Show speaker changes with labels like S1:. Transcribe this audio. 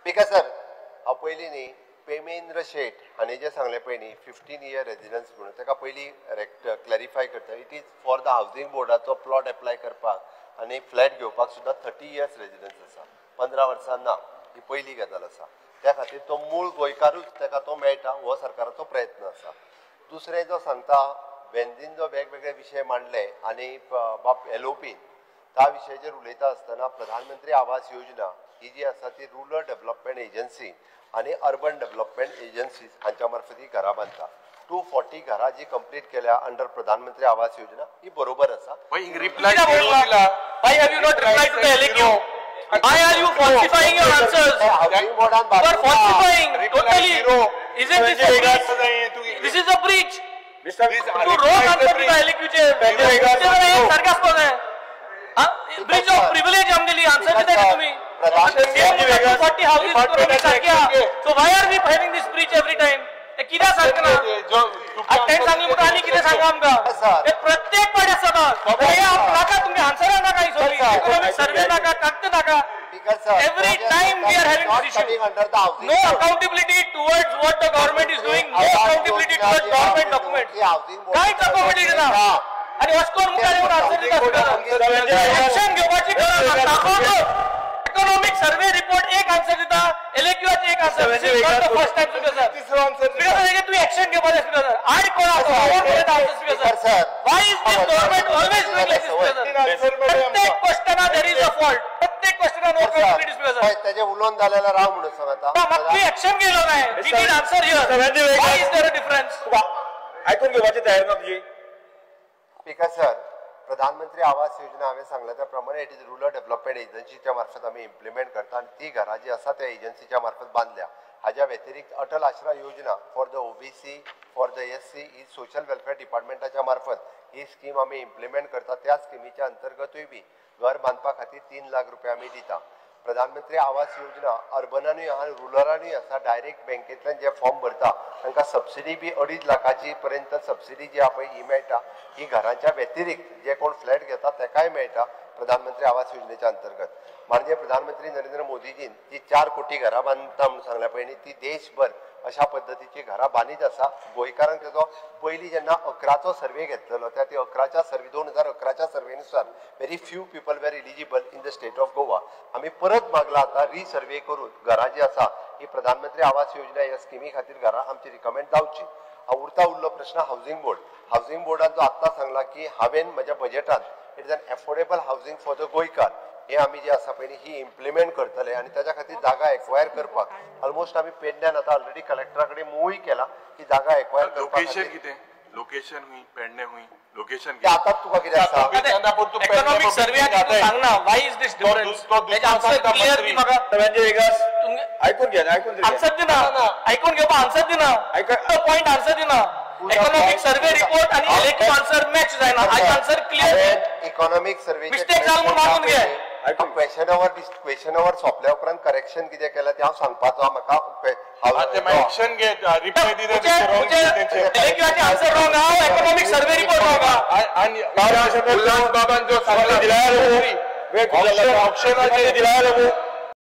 S1: Speaker sir, हांव पयलीं न्ही पेमेंद्र शेट हांणी जें सांगलें पळय न्ही 15 इयर रेजिडन्स म्हणून, ताका पयलीं क्लॅरिफाय करता. It is for the housing बोर्डाचो प्लॉट एप्लाय करपाक आनी फ्लॅट घेवपाक सुद्दां 30 इयर्स रेजिडन्स आसा, 15 वर्सां ना. ही पयली गजाल आसा. त्या खातीर तो मूळ गोंयकारूच ताका तो मेळटा हो सरकाराचो प्रयत्न आसा. दुसरें जो सांगता वेंझीन जो वेगवेगळे विशय मांडले आनी बाब एलओपीन त्या विशयाचेर उलयता आसतना प्रधानमंत्री आवास योजना ही जी आसा ती रुरल डेव्हलपमेंट एजन्सी आनी अर्बन डेव्हलपमेंट एजन्सीज हांच्या मार्फत ही घरां बांदता. 240 घरां जी कंप्लीट केल्या अंडर प्रधानमंत्री आवास योजना ही बरोबर आसा.
S2: Why have you not replied to the LAQ? Why are you falsifying your answers?
S1: Housing बोर्डान
S2: You are falsifying totally. Isn't this a breach? This is a breach. तू wrong answer दिता LAQ चेर. सारकें आसपाक जाय. Breach of privilege आमगेली answer दिता तुमी. 240 houses So why are we having this breach every time? कित्याक सारकें ना? तेणें सांगलें म्हणटा आनी कितें सांगा आमकां. प्रत्येक पाटी आसा नाका तुमी आन्सरां नाका ही सगळी. इकॉनॉमिक सर्वे नाका, कागद नाका. Every time we are having this issue. No accountability towards what the government is doing, no accountability towards government documents. कांयच accountability ना. आनी अशें करून मुखार येवन आन्सर दिता. एक्शन घेवपाची गरज आसा. इकॉनॉमिक सर्वे रिपोर्ट एक आन्सर दिता, एलएक्यूआचे एक answer. First time speaker sir. Speaker sir, तूं एक्शन घेवपाचें स्पीकर सर. आड कोण आसा? कोण बरयता answer speaker sir? Why is this government always doing like this speaker sir? प्रत्येक क्वेश्चना there is a fault. प्रत्येक क्वेश्चना नो अकाउंटेबिलिटी स्पीकर सर.
S1: तेजें उलोवन जाल्यार राव म्हणून सांगता.
S2: म्हाका तूं एक्शन घेयलो नाय. We need answer here. Why is there a difference?
S3: आयकून घेवपाची तयारी ना तुजी.
S1: स्पीकर सर, प्रधानमंत्री आवास योजना हांवें सांगलें त्या प्रमाणे it is rural development एजन्सीच्या मार्फत आमी इम्प्लिमेंट करता आनी ती घरां जी आसा त्या एजन्सीच्या मार्फत बांदल्या. हाज्या व्यतिरिक्त अटल आश्रा योजना for the OBC, for the SC he social welfare डिपार्टमेंटाच्या मार्फत ही स्कीम आमी इम्प्लिमेंट करता. त्या स्किमीच्या अंतर्गतूय बी घर बांदपा खातीर 3 लाख रुपया आमी दिता. प्रधानमंत्री आवास योजना अर्बनानूय आहा, रुरलानूय आसा. डायरेक्ट बँकेंतल्यान जे फॉर्म भरता तांकां सबसिडी बी 2.5 लाखाची पर्यंत सबसिडी जी आहा पळय ही मेळटा. ही घरांच्या व्यतिरिक्त जे कोण फ्लॅट घेता ताकाय मेळटा प्रधानमंत्री आवास योजनेच्या अंतर्गत. माननीय प्रधानमंत्री नरेंद्र मोदीजीन जी 4 कोटी घरां बांदता म्हणून सांगल्या पळय न्ही, ती देशभर अशा पद्दतीची घरां बांदीत आसा. गोंयकारांक तेजो पयलीं जेन्ना 11चो सर्वे घेतलेलो त्या ती 11च्या survey 2011च्या सर्वेनुसार very few people were eligible in the state of Goa. आमी परत मागला आतां रिसर्वे करून घरां जी आसा ही प्रधानमंत्री आवास योजना ह्या स्किमी खातीर घरां आमची रिकमेंड जावची. उरता उरलो प्रश्न हावजींग बोर्ड. हावजींग बोर्डान जो आत्तां सांगला की हांवें म्हज्या बजेटान it is an affordable housing for the गोंयकार हे आमी जे आसा पळय ही इम्प्लिमेंट करतले आनी ताच्या खातीर जागा एक्वायर करपाक ऑलमोस्ट आमी पेडण्यान आतां ऑलरेडी कलेक्टरा कडेन मुवूय केला की जागा एक्वायर करपाक.
S4: लोकेशन कितें? लोकेशन हुंय पेडणे हुंय लोकेशन
S1: कितें? आतां तुका कितें आसा?
S2: इकॉनॉमिक सर्वे सांगना. Why is this difference? तेजें आन्सर क्लियर दी म्हाका.
S3: आयकून घे, आयकून
S2: आन्सर दिना. आयकून घेवपा आन्सर दिना. पॉयंट आन्सर दिना. इकॉनॉमिक सर्वे रिपोर्ट आणि एलएक्यू आन्सर मॅच जायना. हाचे answer clear.
S1: Economic survey
S2: mistake जाल म्हणून मागून घे.
S1: क्वेश्चन our सोंपल्या उपरांत करेक्शन कितें केलां तें हांव सांगपाचो. म्हाका
S4: एक्शन घे, रिप्लाय दिता.
S2: एलएक्यूआचे आन्सर रॉंग आहा, इकॉनॉमिक सर्वे रिपोर्ट रॉंग आहा.
S4: आनी उल्हास बाबान जो सांगला ऑप्शनाचेर